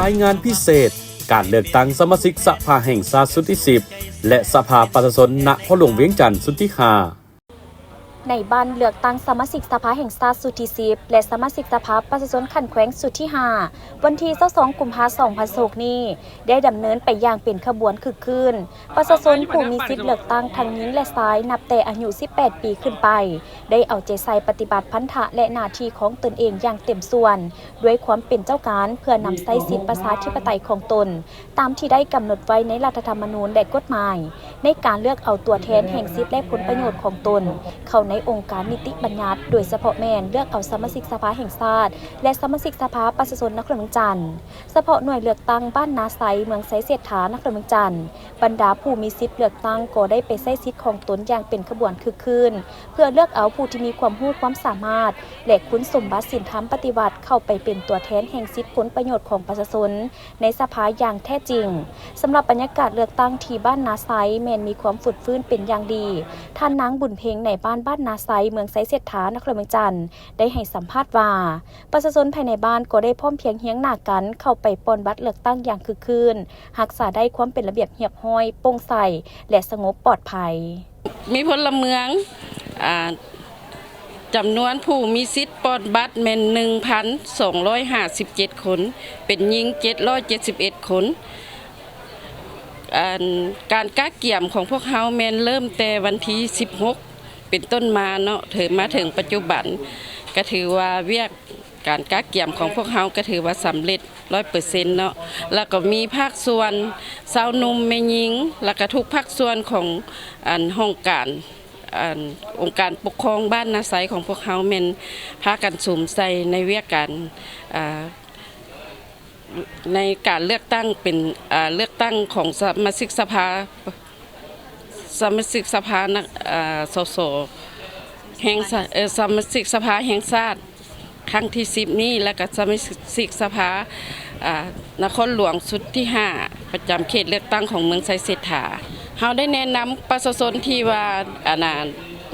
ລາຍງານພິເສດ ການເລືອກຕັ້ງສະມາຊິກສະພາແຫ່ງຊາດຊຸດທີສິບ ແລະ ສະພາປະຊາຊົນນະຄອນຫຼວງວຽງຈັນຊຸດທີຫ້າ. ໃນບ້ານເລືອກຕັ້ງສະມາຊິກສະພາແຫ່ງຊາດຊຸດທີສິບ ແລະ ສະມາຊິກສະພາປະຊາຊົນຂັ້ນແຂວງຊຸດທີຫ້າ ວັນທີຊາວສອງ ກຸມພາ ສອງພັນຊາວຫົກນີ້ ໄດ້ດຳເນີນໄປຢ່າງເປັນຂະບວນຄຶກຄື້ນ. ປະຊາຊົນຜູ້ມີສິດເລືອກຕັ້ງທັງຍິງ ແລະ ຊາຍ ນັບແຕ່ອາຍຸສິບແປດປີຂຶ້ນໄປ ໄດ້ເອົາໃຈໃສ່ປະຕິບັດພັນທະ ແລະ ໜ້າທີ່ຂອງຕົນເອງຢ່າງເຕັມສ່ວນ ດ້ວຍຄວາມເປັນເຈົ້າການ ເພື່ອນຳໃຊ້ສິດປະຊາທິປະໄຕຂອງຕົນ ຕາມທີ່ໄດ້ກຳນົດໄວ້ໃນລັດຖະທຳມະນູນ ແລະ ກົດໝາຍ ໃນການເລືອກເອົາຕົວແທນແຫ່ງສິດ ແລະ ຜົນປະໂຫຍດຂອງຕົນ ເຂົ້າໃນອົງການນິຕິບັນຍັດ, ໂດຍສະເພາະແມ່ນເລືອກເອົາສະມາຊິກສະພາແຫ່ງຊາດ ແລະ ສະມາຊິກສະພາປະຊາຊົນນະຄອນຫຼວງວຽງຈັນ. ສະເພາະໜ່ວຍເລືອກຕັ້ງບ້ານນາໄຊ ເມືອງໄຊເສດຖາ ນະຄອນຫຼວງວຽງຈັນ, ບັນດາຜູ້ມີສິດເລືອກຕັ້ງກໍໄດ້ໄປໃຊ້ສິດຂອງຕົນຢ່າງເປັນຂະບວນຄຶກຄື້ນ ເພື່ອເລືອກເອົາຜູ້ທີ່ມີຄວາມຮູ້ຄວາມສາມາດ ແລະ ຄຸນສົມບັດສິນທຳປະຕິວັດ ເຂົ້າໄປເປັນຕົວແທນແຫ່ງສິດຜົນປະໂຫຍດຂອງປະຊາຊົນໃນສະພາຢ່າງແທ້ຈິງ. ສຳລັບບັນຍາກາດເລືອກຕັ້ງທີ່ບ້ານນາໄຊແມ່ນມີຄວາມຟົດຟື້ນເປັນຢ່າງດີ. ທ່ານນາງ ບຸນເພັງ ນາຍບ້ານບ້ານນາໄຊ ເມືອງໄຊເສດຖາ ນະຄອນຫຼວງວຽງຈັນ ໄດ້ໃຫ້ສຳພາດວ່າ ປະຊາຊົນພາຍໃນບ້ານກໍໄດ້ພ້ອມພຽງຮຽງໜ້າກັນເຂົ້າໄປປ່ອນບັດເລືອກຕັ້ງຢ່າງຄຶກຄື້ນ, ຮັກສາໄດ້ຄວາມເປັນລະບຽບຮຽບຮ້ອຍ, ໂປ່ງໃສ ແລະ ສະຫງົບປອດໄພ. ມີພົນລະເມືອງ ອ່າ ຈຳນວນຜູ້ມີສິດປ່ອນບັດແມ່ນ ໜຶ່ງພັນສອງຮ້ອຍຫ້າສິບເຈັດຄົນ, ເປັນຍິງເຈັດຮ້ອຍເຈັດສິບເອັດຄົນ. ອັນ ການກະກຽມຂອງພວກເຮົາແມ່ນເລີ່ມແຕ່ວັນທີສິບຫົກເປັນຕົ້ນມາເນາະ ເຖິງ ມາເຖິງປັດຈຸບັນ ກະຖືວ່າວຽກ ການກະກຽມຂອງພວກເຮົາກະຖືວ່າສຳເລັດຮ້ອຍເປີເຊັນເນາະ ແລ້ວກໍມີພາກສ່ວນຊາວໜຸ່ມແມ່ຍິງ ແລ້ວກະທຸກພາກສ່ວນຂອງ ອັນ ຫ້ອງການ ອັນ ອົງການປົກຄອງບ້ານນາໄຊຂອງພວກເຮົາແມ່ນພາກັນສຸມໃສ່ໃນວຽກການ ອ່າ ໃນການເລືອກຕັ້ງເປັນ ອ່າ ເລືອກຕັ້ງຂອງສະມາຊິກສະພາ ສະມາຊິກສະພານັກ ເອີ ສສ ແຫ່ງຊາ ເອີ ສະມາຊິກສະພາແຫ່ງຊາດຄັ້ງທີສິບນີ້ ແລ້ວກໍສະມາຊິກສະພາ ອ່າ ນະຄອນຫຼວງຊຸດທີຫ້າ ປະຈຳເຂດເລືອກຕັ້ງຂອງເມືອງໄຊເສດຖາ. ເຮົາໄດ້ແນະນຳປະຊາຊົນທີ່ວ່າ ອັນນ່າ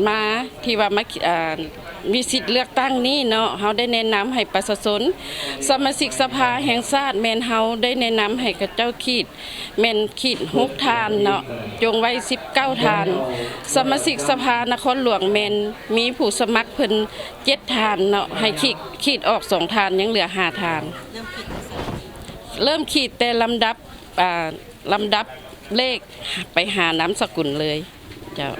ມາ ທີ່ວ່າມາ ເອີ ມີສິດເລືອກຕັ້ງນີ້ເນາະ, ເຮົາໄດ້ແນະນຳໃຫ້ປະຊາຊົນ ສະມາຊິກສະພາແຫ່ງຊາດແມ່ນເຮົາໄດ້ແນະນຳໃຫ້ເຂົາເຈົ້າຂີດ ແມ່ນຂີດຫົກທ່ານເນາະ, ຈົງໄວ້ສິບເກົ້າທ່ານ. ສະມາຊິກສະພານະຄອນຫຼວງແມ່ນມີຜູ້ສະໝັກເພິ່ນເຈັດທ່ານເນາະ, ໃຫ້ຂີດ ຂີດອອກສອງທ່ານ ຍັງເຫຼືອຫ້າທ່ານ. ເລີ່ມຂີດແຕ່ລຳດັບ ອ່າ ລຳດັບເລກໄປຫານາມສະກຸນເລີຍເຈົ້າ.